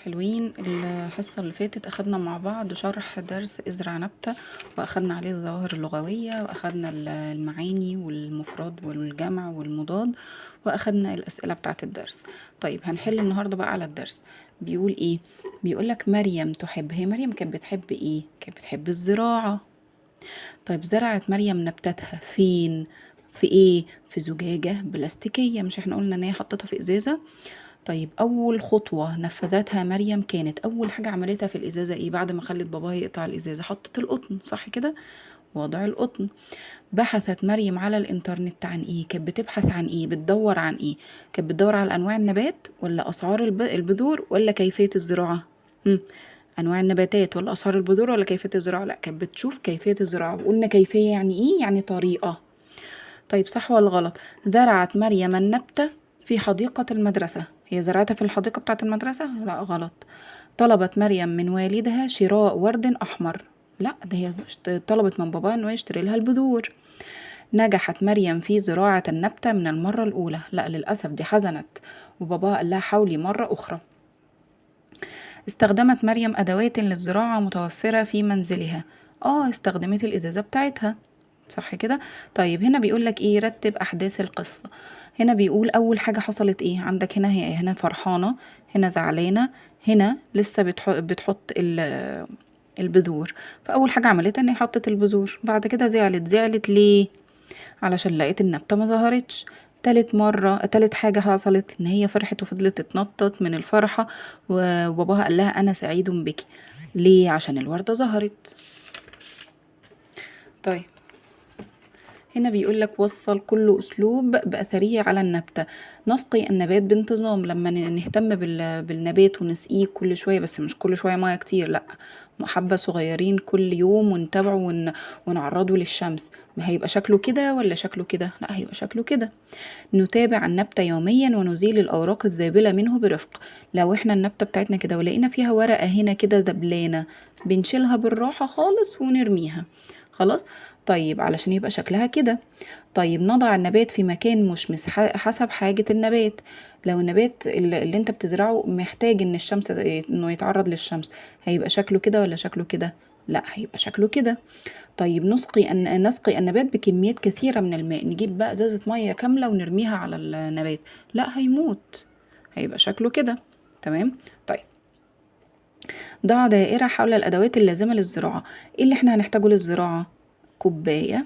حلوين. الحصة اللي فاتت أخدنا مع بعض شرح درس ازرع نبتة، وأخدنا عليه الظواهر اللغوية، وأخدنا المعاني والمفرد والجمع والمضاد، وأخدنا الأسئلة بتاعة الدرس. طيب هنحل النهاردة بقى على الدرس. بيقول إيه؟ بيقولك مريم تحب. هي مريم كانت بتحب إيه؟ كانت بتحب الزراعة. طيب زرعت مريم نبتتها فين؟ في إيه؟ في زجاجة بلاستيكية. مش احنا قلنا إن هي حطتها في إزازة؟ طيب أول خطوة نفذتها مريم كانت أول حاجة عملتها في الإزازة إيه؟ بعد ما خلت باباها يقطع الإزازة حطت القطن، صح كده؟ وضع القطن. بحثت مريم على الإنترنت عن إيه؟ كانت بتبحث عن إيه؟ بتدور عن إيه؟ كانت بتدور على أنواع النبات ولا أسعار البذور ولا كيفية الزراعة؟ أنواع النباتات ولا أسعار البذور ولا كيفية الزراعة؟ لا، كانت بتشوف كيفية الزراعة. وقلنا كيفية يعني إيه؟ يعني طريقة. طيب صح ولا غلط؟ زرعت مريم النبتة في حديقة المدرسة. هي زرعتها في الحديقة بتاعة المدرسة؟ لا غلط. طلبت مريم من والدها شراء ورد أحمر. لا، ده هي طلبت من باباها إنه يشتري لها البذور. نجحت مريم في زراعة النبتة من المرة الأولى. لا للأسف دي حزنت وباباها قال لها حاولي مرة أخرى. استخدمت مريم أدوات للزراعة متوفرة في منزلها. استخدمت الإزازة بتاعتها، صح كده؟ طيب هنا بيقول لك ايه؟ رتب احداث القصه. هنا بيقول اول حاجه حصلت ايه؟ عندك هنا هي هنا فرحانه، هنا زعلانه، هنا لسه بتحط البذور. فاول حاجه عملتها ان هي حطت البذور. بعد كده زعلت. زعلت ليه؟ علشان لقيت النبته ما ظهرتش. تالت حاجه حصلت ان هي فرحت وفضلت تتنطط من الفرحه، وباباها قال لها انا سعيد بك. ليه؟ عشان الورده ظهرت. طيب هنا بيقول لك وصل كل أسلوب بأثره على النبتة. نسقي النبات بانتظام. لما نهتم بالنبات ونسقيه كل شوية، بس مش كل شوية مية كتير، لا حبة صغيرين كل يوم، ونتابعه ونعرضه للشمس. ما هيبقى شكله كده ولا شكله كده؟ لا هيبقى شكله كده. نتابع النبتة يوميا ونزيل الأوراق الذابلة منه برفق. لو احنا النبتة بتاعتنا كده ولقينا فيها ورقة هنا كده دبلانة، بنشيلها بالراحة خالص ونرميها خلاص. طيب علشان يبقى شكلها كده. طيب نضع النبات في مكان مشمس حسب حاجة النبات. لو النبات اللي انت بتزرعه محتاج ان الشمس، انه يتعرض للشمس، هيبقى شكله كده ولا شكله كده؟ لا هيبقى شكله كده. طيب نسقي النبات بكميات كثيرة من الماء. نجيب بقى ازازة مية كاملة ونرميها على النبات، لا هيموت، هيبقى شكله كده. تمام. طيب ضع دائرة حول الأدوات اللازمة للزراعة. ايه اللي احنا هنحتاجه للزراعة؟ كوباية،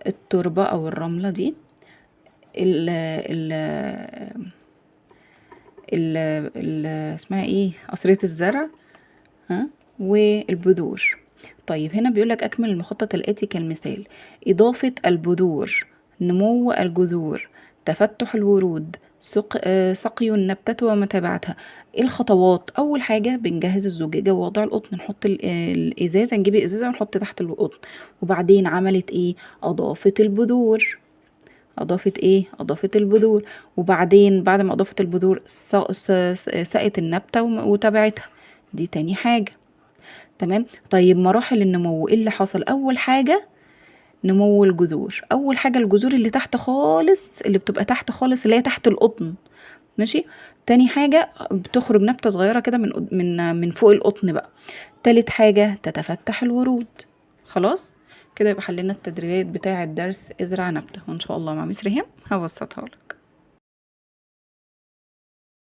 التربة أو الرملة دي، ال ال ال ال اسمها ايه، قصرية الزرع، ها، والبذور. طيب هنا بيقولك أكمل المخطط الآتي كالمثال: إضافة البذور، نمو الجذور، تفتح الورود، سقي النبتة ومتابعتها. ايه الخطوات؟ اول حاجة بنجهز الزجاجة ووضع القطن، نحط الازازة، نجيب الازازة ونحط تحت القطن. وبعدين عملت ايه؟ اضافت البذور. اضافت ايه؟ اضافت البذور. وبعدين بعد ما اضافت البذور سقت النبتة وتابعتها. دي تاني حاجة. تمام. طيب مراحل النمو ايه اللي حصل؟ اول حاجة نمو الجذور. اول حاجة الجذور اللي تحت خالص، اللي بتبقى تحت خالص، اللي هي تحت القطن، ماشي. تاني حاجة بتخرج نبتة صغيرة كده من فوق القطن بقى. تالت حاجة تتفتح الورود. خلاص كده يبقى حلينا التدريبات بتاعة درس ازرع نبتة، وان شاء الله مع مس ريهام هبسطها لك.